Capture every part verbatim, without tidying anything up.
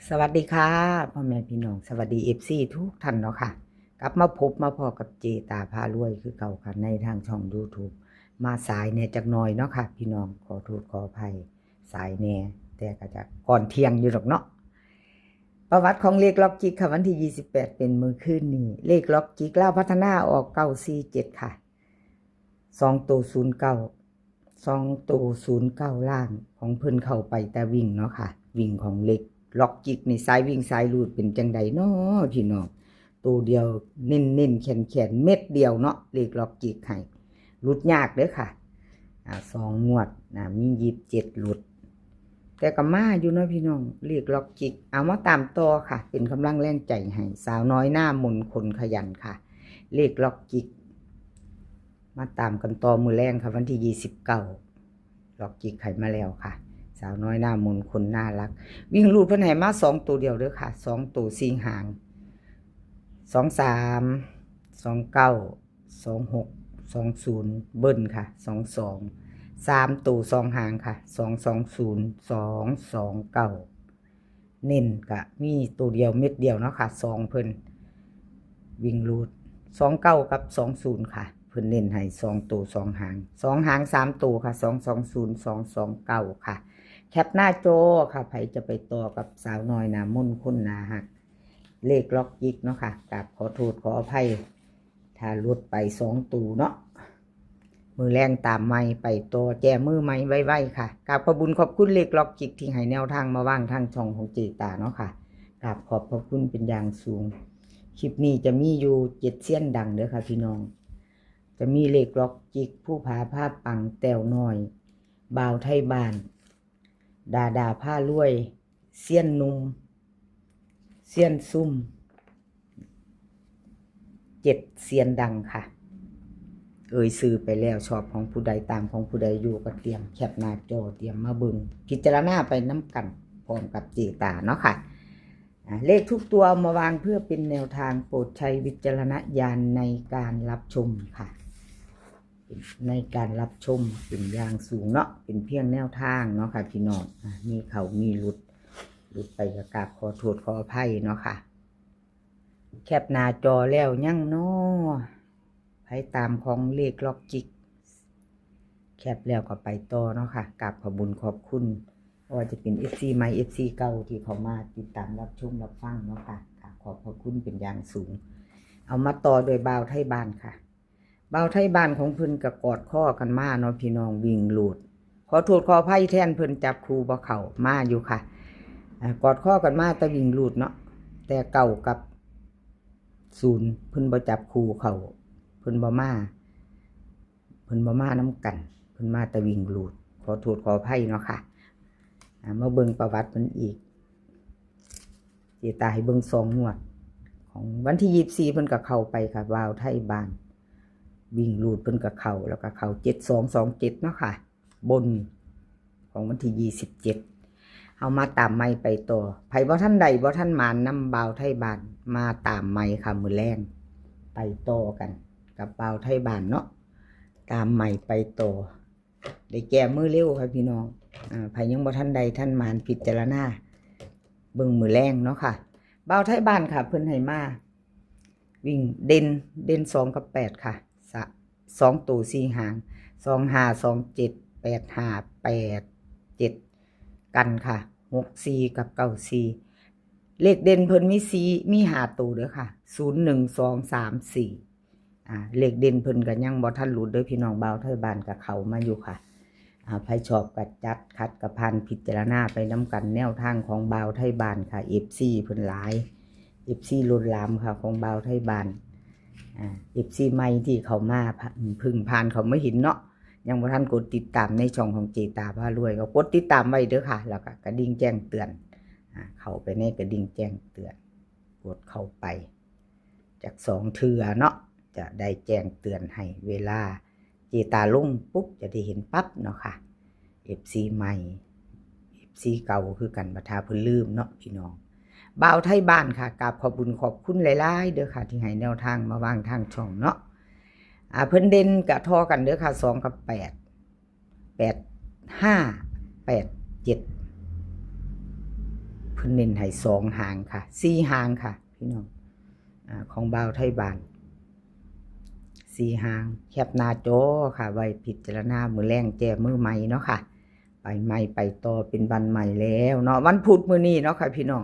สวัสดีค่ะ พ่อแม่พี่น้อง สวัสดี เอฟซี ทุกท่านเนาะค่ะ กลับมาพบมาพ้อกับเจตาพารวยคือเก่าค่ะ ในทางช่อง YouTube มาสายแหน่จักหน่อยเนาะค่ะ พี่น้อง ขอโทษขออภัย สายแหน่ แต่ก็จะก่อนเที่ยงอยู่ดอกเนาะ ประวัติของเลขล็อกจิกค่ะ วันที่ยี่สิบแปด เป็นมื้อคืนนี้ เลขล็อกจิกลาวพัฒนาออก เก้าสี่เจ็ด ค่ะ สองตัว ศูนย์เก้า สองตัว ศูนย์เก้า ล่าง ของเพิ่นเข้าไปแต่วิ่งเนาะค่ะ วิ่งของเลขล็อกจิกนี่ สายวิ่งสายรูดเป็นจังใดเนาะพี่น้อง ตัวเดียวเน้นๆ แขนๆ เม็ดเดียวเนาะ เลขล็อกจิกให้ หลุดยากเด้อค่ะ อ่า สองงวดนะ มียี่สิบเจ็ดหลุด แต่ก็มาอยู่เนาะพี่น้อง เลขล็อกจิก เอามาตามต่อค่ะ เป็นกำลังแรงใจให้ สาวน้อยหน้ามนคนขยันค่ะ เลขล็อกจิก มาตามกันต่อมื้อแลงค่ะ วันที่ยี่สิบเก้า ล็อกจิกให้มาแล้วค่ะ สาวน้อยหน้ามนคนน่ารัก วิ่งรูดเพิ่นให้มาสองตัวเดียวเด้อค่ะ สองตัวสี่หาง สองสาม สองเก้า สองหก สองศูนย์ เบิ้ลค่ะ สองสอง สามตัวสองหางค่ะ สองสองศูนย์ สองสองเก้า เน้นก็มีตัวเดียวเม็ดเดียวเนาะค่ะ สองเพิ่น วิ่งรูด สองเก้า กับ สองศูนย์ ค่ะ เพิ่นเน้นให้สองตัวสองหาง สองหางสามตัวค่ะ สองสองศูนย์ สองสองเก้า ค่ะ แคปหน้าจอค่ะ ไผจะไปต่อกับสาวน้อยหน้ามนคนน่าฮัก เลขล็อกจิกเนาะค่ะ กราบขอโทษขออภัย ถ้าหลุดไปสองตัวเนาะ มื้อแลงตามใหม่ไปต่อ แก้มือใหม่ไวๆค่ะ กราบขอบบุญขอบคุณเลขล็อกจิกที่ให้แนวทางมาวางทางช่องของเจตาเนาะค่ะ กราบขอบพระคุณเป็นอย่างสูง คลิปนี้จะมีอยู่เจ็ดเซียนดังเด้อค่ะพี่น้อง จะมีเลขล็อกจิก ภูผาพาปัง แต้วน้อย บ่าวไทบ้าน ดาดาพารวย เซียนหนุ่ม เซียนซุ่ม เจ็ดเซียนดังค่ะ เอ่ยชื่อไปแล้ว ชอบของผู้ใดตามของผู้ใดอยู่ก็เตรียมแคปหน้าจอ เตรียมมาเบิ่ง พิจารณาไปนำกันพร้อมกับเจตาเนาะค่ะ อ่า เลขทุกตัวเอามาวางเพื่อเป็นแนวทาง โปรดใช้วิจารณญาณในการรับชมค่ะ ในการรับชมเป็นอย่างสูงเนาะ เป็นเพียงแนวทางเนาะค่ะพี่น้อง อ่า มีเข้ามีหลุด หลุดไปก็กราบขอโทษขออภัยเนาะค่ะ แคปหน้าจอแล้วยังเนาะ ไผตามของเลขล็อกจิก แคปแล้วก็ไปต่อเนาะค่ะ กราบขอบบุญขอบคุณ บ่ว่าจะเป็น เอฟซี ใหม่ เอฟซี เก่าที่เข้ามาติดตามรับชมรับฟังเนาะค่ะ ค่ะ ขอบพระคุณเป็นอย่างสูง เอามาต่อโดยบ่าวไทบ้านค่ะ บ่าวไทบ้านของเพิ่นก็กอดคอกันมาเนาะพี่น้อง วิ่งรูด ขอโทษขออภัยแทนเพิ่น จับคู่บ่เข้า มาอยู่ค่ะ อ่า กอดคอกันมาแต่วิ่งรูดเนาะ แต่เก้ากับศูนย์ เพิ่นบ่จับคู่เข้า เพิ่นบ่มา เพิ่นบ่มานำกัน เพิ่นมาแต่วิ่งรูด ขอโทษขออภัยเนาะค่ะ อ่า มาเบิ่งประวัติเพิ่นอีก เจตาให้เบิ่งสองงวด ของวันที่ยี่สิบสี่ เพิ่นก็เข้าไปค่ะ บ่าวไทบ้าน วิ่งรูดเพิ่นก็เข้า แล้วก็เข้า เจ็ดสองสองเจ็ด เนาะค่ะ บน ของวันที่ยี่สิบเจ็ด เอามาตามใหม่ไปต่อ ไผบ่ทันได้บ่ทันหมานนำบ่าวไทบ้าน มาตามใหม่ค่ะ มื้อแลง ไปต่อกันกับบ่าวไทบ้านเนาะ ตามใหม่ไปต่อ ได้แก้มือเร็วค่ะพี่น้อง อ่า ไผยังบ่ทันได้ทันหมาน พิจารณาเบิ่งมื้อแลงเนาะค่ะ บ่าวไทบ้านค่ะ เพิ่นให้มา วิ่งเด่น เด่นสองกับแปดค่ะ สะ สองตัวสี่หาง สองห้า สองเจ็ด แปดห้า แปดเจ็ด กันค่ะ หกสี่ กับ เก้าสี่ เลขเด่นเพิ่นมีสี่ มีห้าตัวเด้อค่ะ ศูนย์ หนึ่ง สอง สาม สี่ อ่า เลขเด่นเพิ่นก็ยังบ่ทันหลุดเด้อพี่น้อง บ่าวไทบ้านก็เข้ามาอยู่ค่ะ อ่า ไผชอบก็จัด ขัดก็ผ่าน พิจารณาไปนำกัน แนวทางของบ่าวไทบ้านค่ะ เอฟซี เพิ่นหลาย เอฟซี ล้นหลามค่ะ ของบ่าวไทบ้าน อ่า เอฟซี ใหม่ที่เข้ามา เพิ่งผ่านเข้ามาเห็นเนาะ ยังบ่ทันกดติดตามในช่องของเจตาพารวย ก็กดติดตามไว้เด้อค่ะ แล้วก็กระดิ่งแจ้งเตือน อ่า เข้าไปในกระดิ่งแจ้งเตือน กดเข้าไป จักสองเทื่อเนาะ จะได้แจ้งเตือนให้ เวลาเจตาลงปุ๊บจะได้เห็นปั๊บเนาะค่ะ เอฟซี ใหม่ เอฟซี เก่าคือกัน บ่ถ้าเพิ่นลืมเนาะพี่น้อง บ่าวไทบ้านค่ะ กราบขอบบุญขอบคุณหลายๆเด้อค่ะ ที่ให้แนวทางมาวางทางช่องเนาะ อ่า เพิ่นเด่นกะท่อกันเด้อค่ะ สองกับแปด แปดห้า แปดเจ็ด เน้นให้สองหางค่ะ สี่หางค่ะ พี่น้อง อ่า ของบ่าวไทยบ้าน สี่หาง แคปหน้าจอค่ะ ไว้พิจารณามื้อแลง แก้มือใหม่เนาะค่ะ ไปใหม่ไปต่อ เป็นวันใหม่แล้วเนาะ วันพุธมื้อนี้เนาะค่ะ พี่น้อง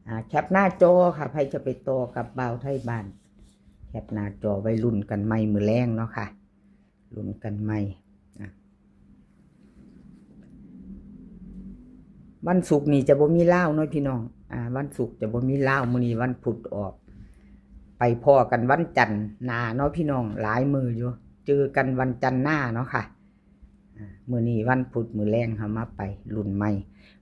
อ่า แคปหน้าจอค่ะ ใครจะไปต่อกับบ่าวไทยบ้าน แคปหน้าจอไว้ลุ้นกันใหม่มื้อแลงเนาะค่ะ ลุ้นกันใหม่ อ่ะ วันศุกร์นี่จะบ่มีลาวเนาะพี่น้อง อ่า วันศุกร์จะบ่มีลาว มื้อนี้วันพุธออก ไปพ้อกันวันจันทร์หน้าเนาะพี่น้อง หลายมื้ออยู่ เจอกันวันจันทร์หน้าเนาะค่ะ อ่า มื้อนี้วันพุธมื้อแลงเฮามาไปลุ้นใหม่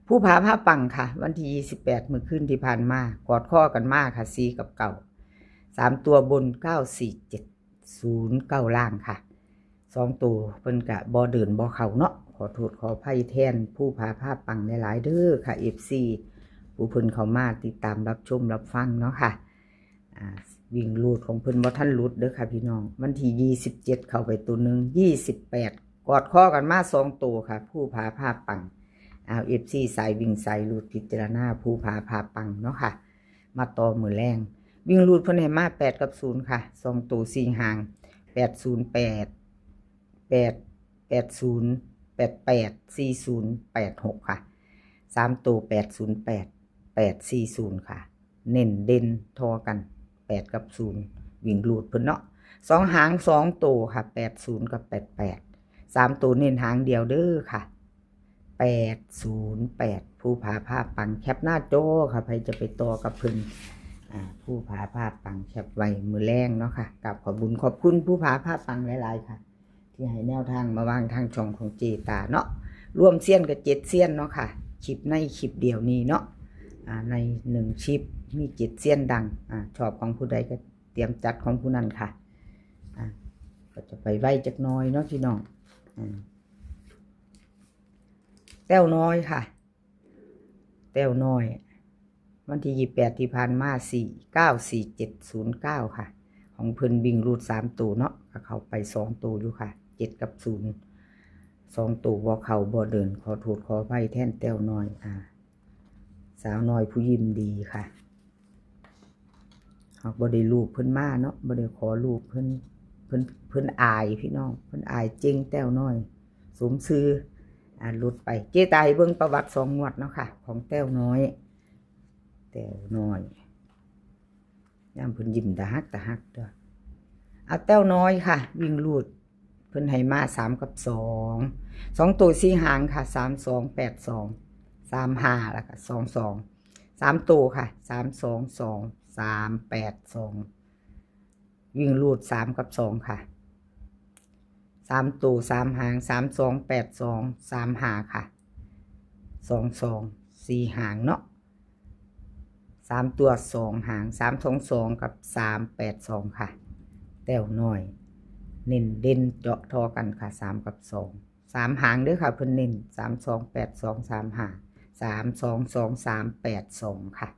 ภูผาพาปังค่ะ วันที่ยี่สิบแปด มื้อคืนที่ผ่านมา กอดคอกันมาค่ะ สี่กับเก้า สามตัวบน เก้าสี่เจ็ด ศูนย์เก้า ล่างค่ะ สองตัวเพิ่นกะบ่เดินบ่เข้าเนาะ ขอโทษขออภัยแทนภูผาพาปังหลายๆเด้อค่ะ เอฟซี ผู้เพิ่นเข้ามาติดตามรับชมรับฟังเนาะค่ะ อ่า วิ่งรูดของเพิ่นบ่ทันหลุดเด้อค่ะพี่น้อง วันที่ยี่สิบเจ็ดเข้าไปตัวหนึ่ง ยี่สิบแปด กอดคอกันมาสองตัวค่ะ ภูผาพาปัง เอา เอฟซี สายวิ่งสายรูด พิจารณาภูผาพาปังเนาะค่ะ มาต่อมื้อแลง วิ่งรูดเพิ่นให้มาแปดกับศูนย์ค่ะ สองตัวสี่หาง แปดศูนย์แปด แปด แปดศูนย์ แปดแปด สี่ศูนย์ แปดหกค่ะ สามตัว แปดศูนย์แปด แปดสี่ศูนย์ ค่ะ เน้นเด่นทอกัน แปดกับศูนย์ วิ่งรูดเพิ่นเนาะ สองหางสองตัวค่ะ แปดศูนย์ กับ แปดแปด สามตัวเน้นหางเดียวเด้อค่ะ แปดศูนย์แปด ภูผาพาปัง แคปหน้าจอค่ะ ใครจะไปต่อกับเพิ่น อ่า ภูผาพาปัง แคปไว้มื้อแลงเนาะค่ะ กราบขอบบุญขอบคุณภูผาพาปังหลายๆค่ะ ที่ให้แนวทางมาวางทางช่องของเจตาเนาะ ร่วมเซียนกับเจ็ดเซียนเนาะค่ะ คลิปในคลิปเดียวนี้เนาะ อ่า ในหนึ่งคลิปมีเจ็ดเซียนดัง อ่า ชอบของผู้ใดก็เตรียมจัดของผู้นั้นค่ะ อ่า ก็จะไปไวจักหน่อยเนาะพี่น้อง อ่า แต้วน้อยค่ะ แต้วน้อย วันที่ยี่สิบแปดที่ผ่านมา สี่เก้าสี่เจ็ดศูนย์เก้า ค่ะ ของเพิ่นวิ่งรูดสามตัวเนาะ ก็เข้าไปสองตัวอยู่ค่ะ เจ็ดกับศูนย์ สองตัวบ่เข้าบ่เดิน ขอโทษขออภัยแทนแต้วน้อย อ่า สาวน้อยผู้ยิ้มดีค่ะ หากบ่ได้รูปเพิ่นมาเนาะ บ่ได้ขอรูปเพิ่น เพิ่น เพิ่นอายพี่น้อง เพิ่นอายเจ๋งแต้วน้อย สมชื่อ อ่า หลุดไป เจตาให้เบิ่งประวัติสองงวดเนาะค่ะ ของแต้วน้อย แต้วน้อย ยามเพิ่นยิ้มตาฮักตาฮักตัว เอาแต้วน้อยค่ะ วิ่งรูด เพิ่นให้มาสามกับสอง สองตัวสี่หางค่ะ สามสอง แปดสอง สามห้า แล้วก็ สองสอง สามตัวค่ะ สามสองสอง สามแปดสอง วิ่งรูดสามกับสองค่ะ สามตัวสามหาง สามสอง แปดสอง สามห้า ค่ะ สองสอง สี่หางเนาะ สามตัวสองหาง สามสองสอง กับ สามแปดสอง ค่ะ แต้วน้อย เน้นเด่นเจาะทอกันค่ะ สามกับสอง สามหางเด้อค่ะ เพิ่นเน้น สามสอง แปดสอง สามห้า สามสองสอง สามแปดสอง ค่ะ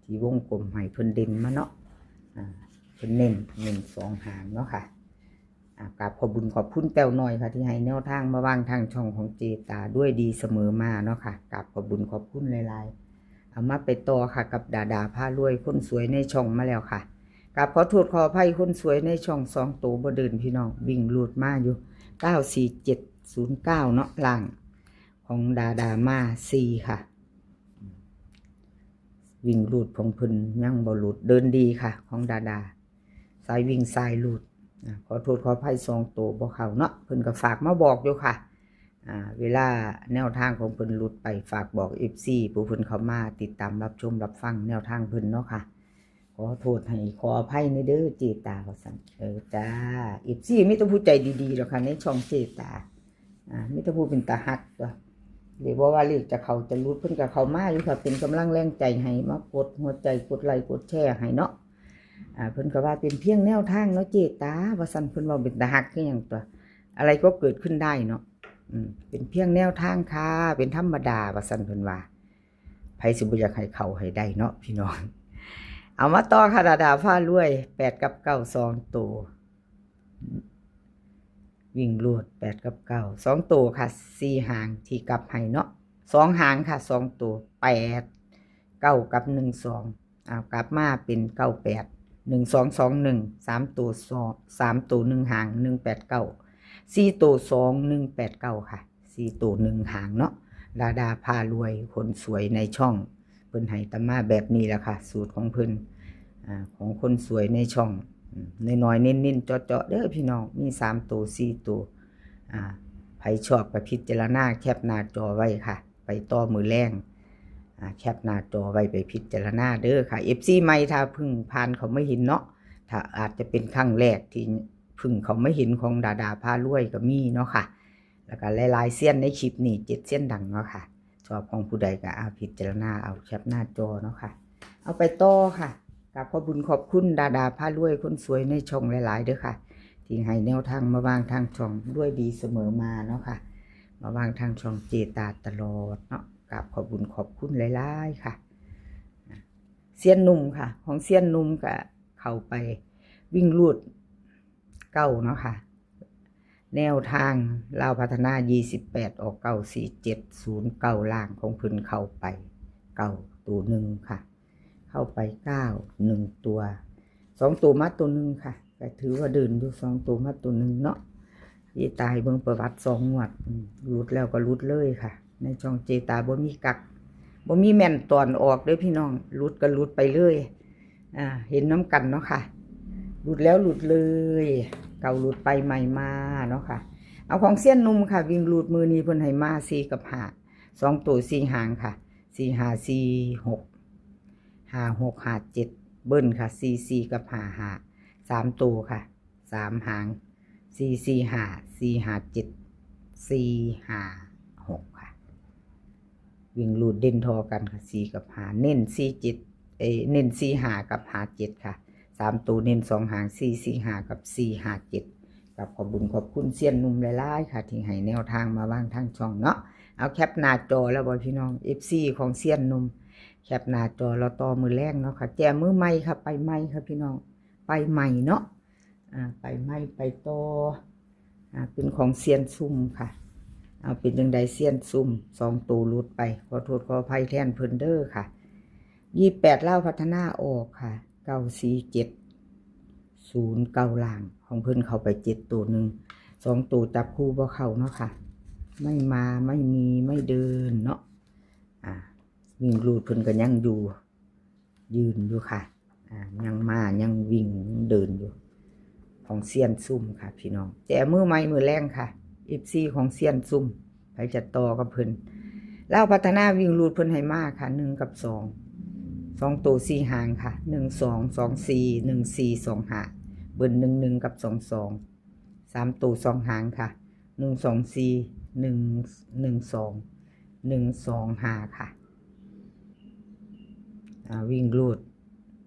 ที่วงกลมให้เพิ่นเด่นมาเนาะ อ่า เพิ่นเน้น เน้นสองหางเนาะค่ะ อ่ะ กราบขอบบุญขอบคุณแต้วน้อยค่ะ ที่ให้แนวทางมาวางทางช่องของเจตาด้วยดีเสมอมาเนาะค่ะ กราบขอบบุญขอบคุณหลายๆ เอามาไปต่อค่ะ กับดาดาพารวยคนสวยในช่องมาแล้วค่ะ กราบขอโทษขออภัยคนสวยในช่อง สองตัวบ่เดินพี่น้อง วิ่งรูดมาอยู่ เก้าสี่เจ็ดศูนย์เก้า เนาะ ล่างของดาดามาสี่ค่ะ วิ่งรูดของเพิ่นยังบ่หลุด เดินดีค่ะ ของดาดา สายวิ่งสายรูด อ่ะ ขอโทษขออภัยสองตัวบ่เข้าเนาะ เพิ่นก็ฝากมาบอกอยู่ค่ะ อ่า เวลาแนวทางของเพิ่นหลุดไป ฝากบอก เอฟซี ผู้เพิ่นเข้ามาติดตามรับชมรับฟังแนวทางเพิ่นเนาะค่ะ ขอโทษให้ขออภัยในเด้อเจตา ว่าซั่น เออจ้า เอฟซี มีแต่ผู้ใจดีๆ แล้วค่ะ ในช่องเจตา อ่า มีแต่ผู้เป็นตาฮักตัว เรียกว่าว่าเลขจะเข้าจะหลุด เพิ่นก็เข้ามาอยู่ค่ะ เป็นกำลังแรงใจให้ มากดหัวใจ กดไลค์ กดแชร์ให้เนาะ อ่า เพิ่นก็ว่าเป็นเพียงแนวทางเนาะเจตา ว่าซั่น เพิ่นเว้าเป็นตาฮักคือหยังตัว อะไรก็เกิดขึ้นได้เนาะ อืม เป็นเพียงแนวทางค่ะ เป็นธรรมดา ว่าซั่นเพิ่นว่า ไผสิบ่อยากให้เข้าให้ได้เนาะพี่น้อง เอามาต่อค่ะ ดาดาพารวย แปดกับเก้า สองตัว วิ่งรูด แปดกับเก้า สองตัวค่ะ สี่หางที่กลับให้เนาะ สองหางค่ะ สองตัว แปด เก้ากับหนึ่งสอง เอากลับมาเป็นเก้าแปด หนึ่งสองสองหนึ่ง สามตัวสอง สามตัวหนึ่งหาง หนึ่งแปดเก้า สี่ตัวสอง หนึ่งแปดเก้า ค่ะ สี่ตัวหนึ่งหางเนาะ ดาดาพารวยคนสวยในช่อง เพิ่นให้ตามมาแบบนี้แหละค่ะ สูตรของเพิ่น อ่า ของคนสวยในช่อง อืม น้อยๆ เน้นๆ เจาะๆ เด้อพี่น้อง มีสามตัว สี่ตัว อ่า ไผชอบก็พิจารณาแคปหน้าจอไว้ค่ะ ไปต่อมื้อแลง อ่า แคปหน้าจอไว้ไปพิจารณาเด้อค่ะ เอฟซี ใหม่ถ้าเพิ่งผ่านเข้ามาเห็นเนาะ ถ้าอาจจะเป็นครั้งแรกที่เพิ่งเข้ามาเห็นของดาดาพารวยก็มีเนาะค่ะ แล้วก็หลายๆ เซียนในคลิปนี้ เจ็ดเซียนดังเนาะค่ะ ชอบของผู้ใดก็เอาพิจารณาเอาแคปหน้าจอเนาะค่ะ เอาไปต่อค่ะ กราบขอบบุญขอบคุณดาดาพารวยคนสวยในช่องหลายๆ เด้อค่ะ ที่ให้แนวทางมาวางทางช่องด้วยดีเสมอมาเนาะค่ะ มาวางทางช่องเจตาตลอดเนาะ กราบขอบบุญขอบคุณหลายๆ ค่ะ เซียนหนุ่มค่ะ ของเซียนหนุ่มก็เข้าไปวิ่งรูดเก้าเนาะค่ะ แนวทางลาวพัฒนา ยี่สิบแปด ออก เก้าสี่เจ็ด ศูนย์เก้า ล่างของเพิ่นเข้าไปเก้าตัวหนึ่งค่ะ เข้าไปเก้า หนึ่งตัว สองตัวมาตัวหนึ่งค่ะ ก็ถือว่าเดินอยู่ สองตัวมาตัวหนึ่งเนาะ เจตาให้เบิ่งประวัติสองงวด อืม หลุดแล้วก็หลุดเลยค่ะ ในช่องเจตาบ่มีกัก บ่มีแม่นตอนออกเด้อพี่น้อง หลุดก็หลุดไปเลย อ่า เห็นนำกันเนาะค่ะ หลุดแล้วหลุดเลย เก่าหลุดไปใหม่มาเนาะค่ะ เอาของเซียนหนุ่มค่ะ วิ่งรูดมื้อนี้เพิ่นให้มาสี่กับห้า สองตัวสี่หางค่ะ สี่ห้าสี่หก ห้าหกห้าเจ็ด เบิ้ลค่ะ สี่สี่กับห้าห้า สามตัวค่ะ สามหาง สี่สี่ห้า สี่ห้าเจ็ด สี่ห้าหก ค่ะ วิ่งรูดเด่นทอกันค่ะ สี่กับห้า เน้นสี่เจ็ด เอ้ย เน้นสี่ห้ากับห้าเจ็ดค่ะ สามตัวเน้นสองหาง สี่สี่ห้า กับ สี่ห้าเจ็ด กราบขอบบุญขอบคุณเซียนหนุ่มหลายๆ ค่ะ ที่ให้แนวทางมาวางทางช่องเนาะ เอาแคปหน้าจอแล้วบ่พี่น้อง เอฟซี ของเซียนหนุ่ม แคปหน้าจอรอต่อมื้อแลงเนาะค่ะ แจมือใหม่ค่ะ ไปใหม่ค่ะพี่น้อง ไปใหม่เนาะ อ่า ไปใหม่ไปต่อ อ่า เป็นของเซียนซุ่มค่ะ เอาเป็นจังใดเซียนซุ่ม สองตัวหลุดไป ขอโทษขออภัยแทนเพิ่นเด้อค่ะ ยี่สิบแปด ลาวพัฒนาออกค่ะ เก้าสี่เจ็ด ศูนย์เก้า ล่าง ของเพิ่นเข้าไปเจ็ดตัวหนึ่ง สองตัวจับคู่บ่เข้าเนาะค่ะ ไม่มา ไม่มี ไม่เดินเนาะ อ่า วิ่งรูดเพิ่นก็ยังอยู่ ยืนอยู่ค่ะ อ่า ยังมา ยังวิ่ง ยังเดินอยู่ ของเซียนซุ่มค่ะพี่น้อง แจมือใหม่มื้อแลงค่ะ เอฟซี ของเซียนซุ่ม ไผจะต่อกับเพิ่น ลาวพัฒนาวิ่งรูดเพิ่นให้มาค่ะ หนึ่งกับสอง สองตัวสี่หางค่ะ หนึ่งสอง สองสี่ หนึ่งสี่ สองห้า เบิ้ล หนึ่งหนึ่ง กับ สองสอง สามตัวสองหางค่ะ หนึ่งสองสี่ หนึ่งหนึ่งสอง หนึ่งสองห้า ค่ะ อ่า วิ่งรูด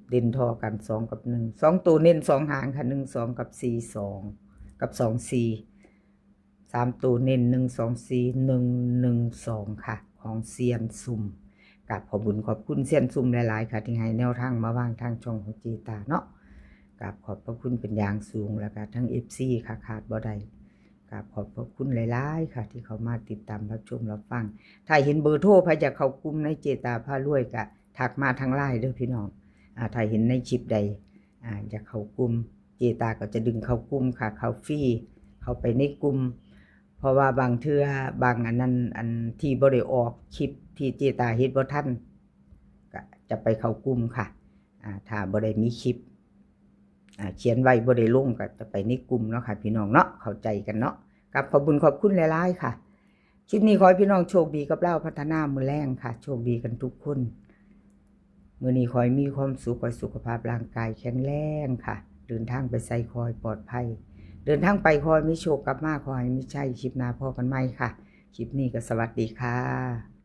เด่นทอกัน สองกับหนึ่ง สองตัวเน้นสองหางค่ะ หนึ่งสอง กับ สี่สอง กับ สองสี่ สามตัวเน้น หนึ่งสองสี่ หนึ่งหนึ่งสอง ค่ะ ของเซียนซุ่ม กราบขอบบุญขอบคุณเซียนซุ่มหลายๆ ค่ะ ที่ให้แนวทางมาวางทางช่องของเจตาเนาะ กราบขอบพระคุณเป็นอย่างสูง แล้วก็ทั้ง เอฟซี ค่ะ ขาดบ่ได้ กราบขอบพระคุณหลายๆ ค่ะ ที่เข้ามาติดตามรับชมรับฟัง ถ้าเห็นเบอร์โทร ไผอยากเข้ากลุ่มในเจตาพารวยก็ทักมาทางไลน์เด้อพี่น้อง อ่า ถ้าเห็นในคลิปใด อ่า อยากเข้ากลุ่ม เจตาก็จะดึงเข้ากลุ่มค่ะ เข้าฟรี เข้าไปในกลุ่ม เพราะว่าบางเทื่อบางอันนั้น อันที่บ่ได้ออกคลิปที่เจตาเฮ็ดบ่ทัน ก็จะไปเข้ากลุ่มค่ะ อ่า ถ้าบ่ได้มีคลิป อ่า เขียนไว้บ่ได้ลงก็จะไปในกลุ่มเนาะค่ะ พี่น้องเนาะ เข้าใจกันเนาะ กราบขอบบุญขอบคุณหลายๆ ค่ะ คลิปนี้ขอให้พี่น้องโชคดีกับลาวพัฒนามื้อแลงค่ะ โชคดีกันทุกคน มื้อนี้ขอให้มีความสุข ขอให้สุขภาพร่างกายแข็งแรงค่ะ เดินทางไปไสขอให้ปลอดภัย เดินทางไปขอให้มีโชค กลับมาขอให้มีชัย คลิปหน้าพ้อกันใหม่ค่ะ คลิปนี้ก็สวัสดีค่ะ